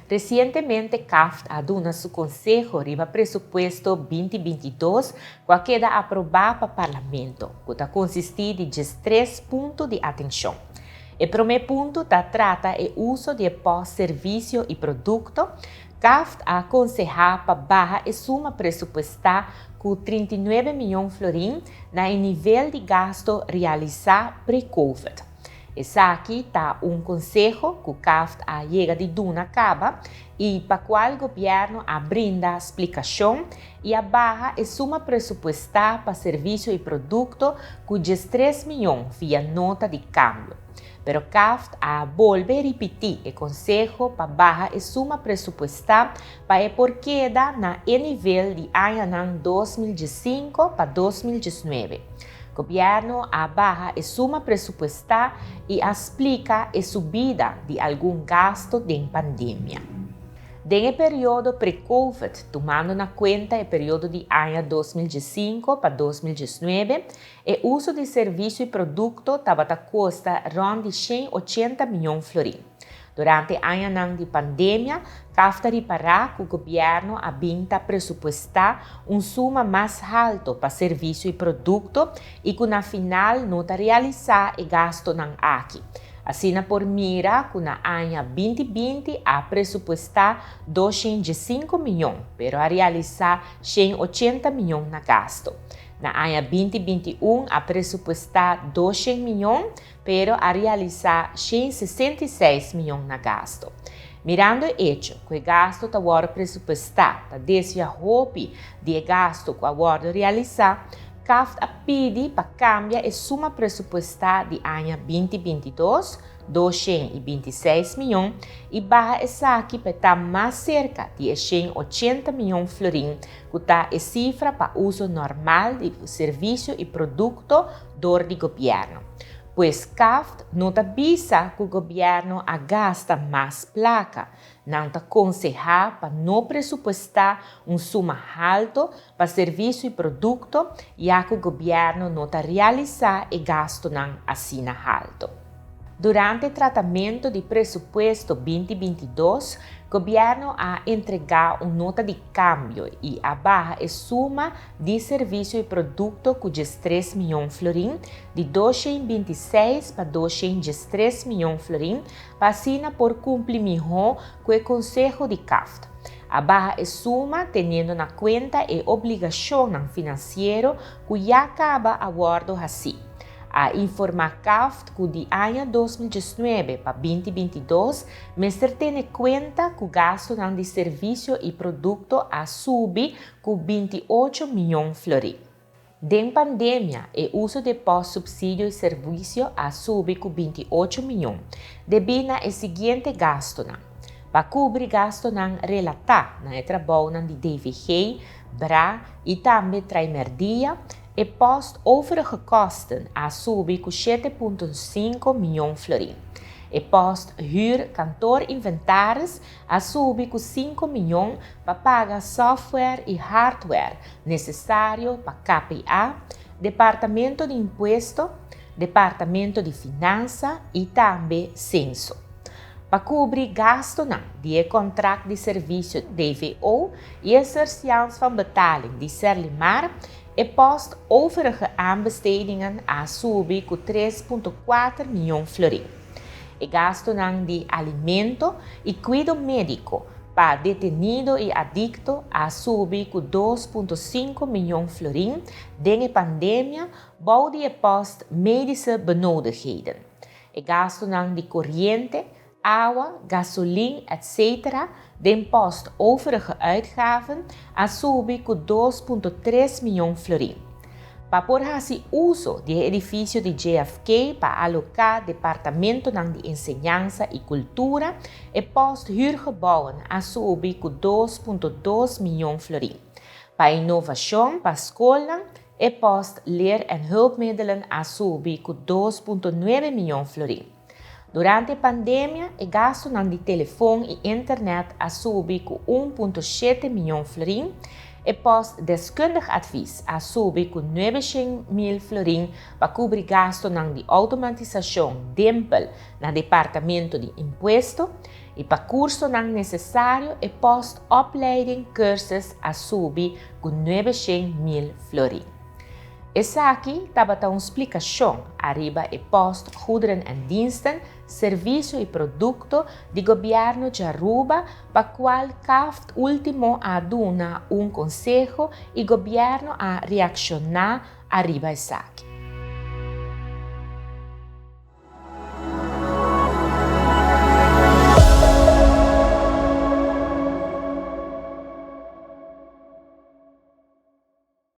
Resientemente CAFT a duna su konseho riba presupuesto 2022 ku a keda aprobá pa Parlamento, ku ta konsistí di 13 punto di atenshon. E promé punto ta trata e uso di pòst servisio i produkto. CAFT a konsehá pa baha e suma presupuestá ku 39 mion florin na e nivel di gastu realisá pre-COVID. Esaki ta un konseho ku CAFT a yega di duna kaba i pa kual gobièrnu a brinda splikashon i a baha e suma presupuestá pa servisio i produkto ku 13 mion via nota di kambio. Pero CAFT a bolbe ripití e konseho pa baha e suma presupuestá pa e por keda na e nivel di añanan 2015 pa 2019. Gobièrnu a baha e suma presupuestá i a splika e subida di algun gastu den pandemia. Den e periodo pre-COVID, tumando na kuenta e periodo di aña 2015 pa 2019, e uso di servisio i produkto tabata kosta rònt di 180 mion florin. Durante añanan di pandemia, CAFT a ripará ku gobièrnu a bin ta presupuestá un suma mas haltu pa servisio i produkto i ku na final no ta realisá e gastunan aki. Asina por mira ku na aña 2020 a presupuestá 205 mion, pero a realisá 180 mion na gastu. Na aña 2021 a presupuestá 200 mion, pero a realisá 166 mion na gastu. Mirando e echo ku e gastu ta wòrdu presupuestá, ta desviá hopi di e gastu ku a wòrdu realisá, CAFT a pidi pa kambia e suma presupuestá di aña 2022, 226 mion, i baha esaki pa ta mas serka di 180 mion florin, ku ta e sifra pa uso normal di servisio i produkto dor di gobièrnu. Pues CAFT no ta bisa ku gobièrnu a gasta mas plaka. Nan ta konsehá pa no presupuestá un suma haltu pa servisio i produkto, ya ku gobièrnu no ta realisá e gastunan asina haltu. Durante tratamentu di presupuesto 2022, gobièrnu a entregá un nota di kambio i a baha e suma di servisio i produkto ku 3 mion florin di 226 pa 203 mion florin pa asina por kumpli mihó ku e konseho di CAFT. A baha e suma teniendo na kuenta e obligashonnan finansiero ku ya kaba a wòrdu hasí. A informá CAFT ku di aña 2019 pa 2022 mester tene kuenta ku gastunan di servisio i produkto a subi ku 28 mion florin. Den pandemia, e uso di pòst supsidio i servisio a subi ku 28 mion, debí na e siguiente gastunan. Pa kubri gastunan relatá na e trabounan di DVG, BRA i tambe Traimerdia, e pòst overige kosten a subi ku 7.5 mion florin. E pòst huur kantoorinventaris a subi ku 5 mion pa paga software i hardware nesesario pa KPA, Departamento di Impuesto, Departamento di Finansa i tambe Senso. Pa kubri gastunan di e kontrakt di servisio DVO i e surseance van betaling di Serlimar, e pòst overige aanbestedingen a subi ku 3.4 mion florin. E gastunan di alimento i kuido médiko pa detenido i adikto a subi ku 2.5 mion florin den e pandemia bou di e pòst medische benodigdheden. E gastunan di koriente, awa, gasolin, etc. Den pòst overige uitgaven a subi ku 2.3 mion florin. Pa por hasi uso di edifisio di JFK pa aloká departamentonan di enseñansa i kultura, e pòst huurgebouwen a subi ku 2.2 mion florin. Pa inovashon pa skol, e pòst leer- en hulpmiddelen a subi ku 2.9 mion florin. Durante pandemia, e gastunan di telefòn i internet a subi ku 1.7 mion florin. E post deskundig advies a subi ku 900.000 florin pa kubri gastonan di outomatisashon dempel na departamento di impuesto i pa kursonan nesesario e post opleiding cursus a subi ku 900.000 florin. Esaki tabata un splikashon ariba e post goederen en diensten, servisio i produkto di gobièrnu di Aruba pa kual CAFT último a duna un konseho i gobièrnu a reakshoná ariba esaki.